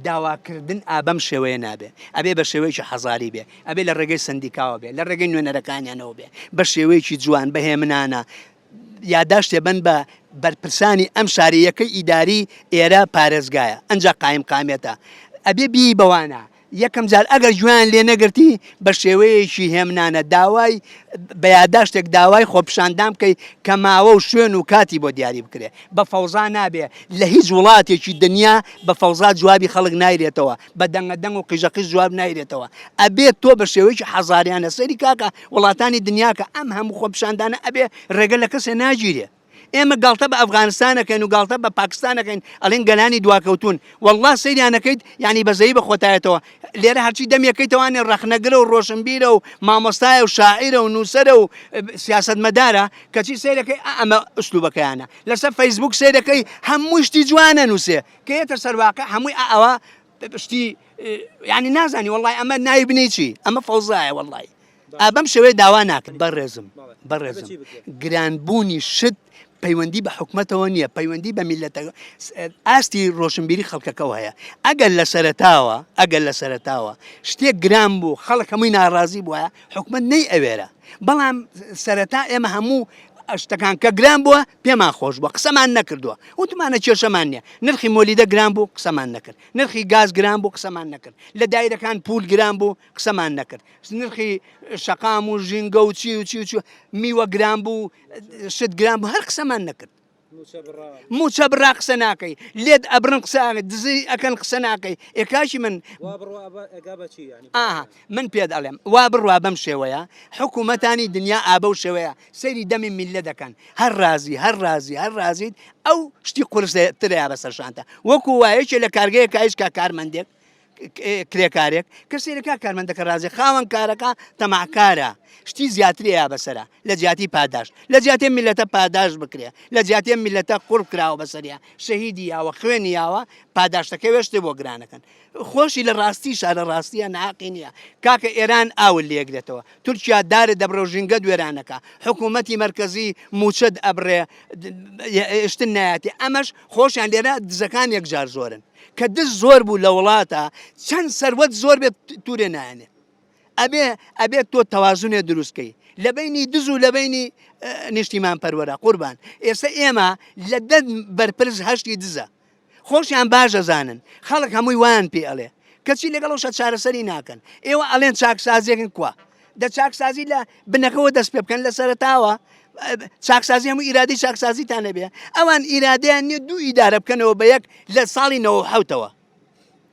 داواکردن ئا بەم شێوەیە نابێ، ئەبێ بە شێوەیەکی حەزاری بێ، ئەبێ لە ڕێگەی سەندیکاوە بێ، لە ڕێگەی نوێنەرەکانیانەوە بێ، بە شێوەیەکی جوان، بە هێمنانە یاداشتێ بەن بە بەرپرسانی ئەم شاری یەکەی ئیداری ئێرە پارێزگایە ئەنجا قایمقامیەتە ئەبێ بیی بەوانە یەکەم جار ئەگەر گوێیان لێ نەگرتی بە شێوەیەکی هێمنانە داوای بە یاداشتێک داوای خۆپیشاندان بکەی کە ماوە و شوێن و کاتی بۆ دیاری بکرێ بە فەوزا نابێ لە هیچ وڵاتێکی دنیا بە فەوزا جوابی خەڵک نایرێتەوە بە دەنگە دەنگ و قیژە قیژ جواب نایرێتەوە ئەبێ تۆ بە شێوەیەکی حەزاریانە سەیری کاکە وڵاتانی دنیاکە ئەم هەموو خۆپیشاندانە ئەبێ ڕێگە لە کەسێ ناگیرێ ئێمە گاڵتە بە ئەفغانستان ئەکەین و گاڵتە بە پاکستان ئەکەین ئەڵێن گەلانی دواکەوتوون واللە سەیریان ئەکەیت یعنی بەزەیی بە خۆتایەتەوە لێرە هەرچی دەمێکەیتەوانێ ڕەخنەگرە و ڕۆشنبیرە و مامۆستایە و شاعیرە و نووسەرە و سیاسەتمەدارە کەچی سەیرەکەی ئەمە ئوسلوبەکەیانە لەسەر فەیسبوک سەیرەکەی هەموو شتی جوانە نووسێ کە یەتە سەر واقع هەمووی ئەوە شتی یعنی نازانی وەڵی ئەمە ناوی بنێ چی ئەمە فەوزایە وەڵی ئا بەم شێوەیە داوا ناکەن. بەڕێزم بەڕێزم گرانبوونی شت پەیوەندی بە حکومەتەوە نییە پەیوەندی بە میلەتە ئاستی ڕۆشنبیری خەڵکەکەەوە هەیە ئەگەر لە سەرەتاوە ئەگەر لە سەرەتاوە شتێک گران بوو خەڵک هەمووی ناڕازی بووە حکومەت نەی ئەوێرە بەڵام سەرەتا ئێمە هەموو شتەکان کە گران بووە پێمان خۆش بووە قسەمان نەکردووە وتمانە کێشەمان نییە نرخی مۆلیدە گران بوو قسەمان نەکرد نرخی گاز گران بوو قسەمان نەکرد لە دایرەکان پول گران بوو قسەمان نەکرد نرخی شەقام و ژینگە و چی و چی و چی میوە گران بوو شت گران بوو هەر قسەمان نەکرد موچە بڕا قسە ناکەی لێت ئەبرن قسە دزی ئەکەن قسە ناکەی ئێکاشی من ئاها من پێت ئەڵێم وا بڕوا بەم شێوەیە حکوومەتانی دنیا ئابە و شێوەیە سەیری دەمی میلە دەکەن هەر ڕازی هەر ڕازی هەر ڕازیت ئەو شتی قورسترەیە بەسەر شانتە وەکو وایەکێ لە کارگەیە کایشکا کارمەندێک کرێکارێک کە سەیرەکە کارمەندەکە ڕازی خاوەن کارەکە تەماکارە شتی زیاتری یا بەسرە لە جیاتی پاداشت لە جیاتی میلەتە پاداش بکرێ لە جیاتی میلەتە قورب کراوە بەسەریا شەهیدی یاوە خوێنی یاوە پاداشتەکە وێشتێ بۆ گرانەکەن خۆشی لە ڕاستی شارە ڕاستیە ناقی نییە کاکە ئێران ئاول لێگرێتەوە تورکیا دارت دەبڕێ و ژینگەت وێرانەکا حکوومەتی مەرکەزی مووچەت ئەبڕێ شتن نایەتی ئەمەش خۆشیان لێرە دزەکان یەکجار زۆرن کە دز زۆر بوو لە وڵاتە چەند سەروەت زۆر بێت تورێ نایەنێ ئەبێ ئەبێت تۆ تەوازنێ دروستکەی لە بینی دز و لە بینی نیشتیمان پەروەرە قوربان ئێستا ئێمە لە دە بەرپرس هەشتی دزە خۆشیان باش ئەزانن خەڵک هەمووی وایان پێ ئەڵێ کەچی لەگەڵ ئەوشا چارەسەری ناکەن ئێوە ئەڵێن چاکسازیەکن کوا دە چاکسازی لە بنەکەوە دەست پێ بکەن لە سەرەتاوە چاکسازی هەموو ئیرادەی چاکسازیتان نەبێ ئەوان ئیرادەیان نییە دوو ئیدارە بکەنەوە بە یەک لە ساڵی 97ەوە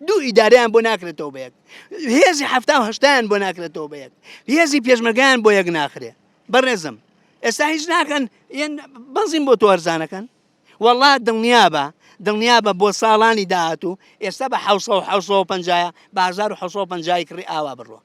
دوو ئیدارەیان بۆ ناکرێتەوە بە یەک هێزی هەفتا و هەشتایان بۆ ناکرێتەوە بە یەک هێزی پێشمەرگایان بۆ یەک ناخرێ بەڕێزم ئێستا هیچ ناکەن یەن بەنزین بۆ تۆ هەرزانەکەن وەڵا دڵنیابە دڵنیابە بۆ ساڵانی داهاتوو ئێستا بە 750 بە 1750 کڕی ئاوا بڕوە.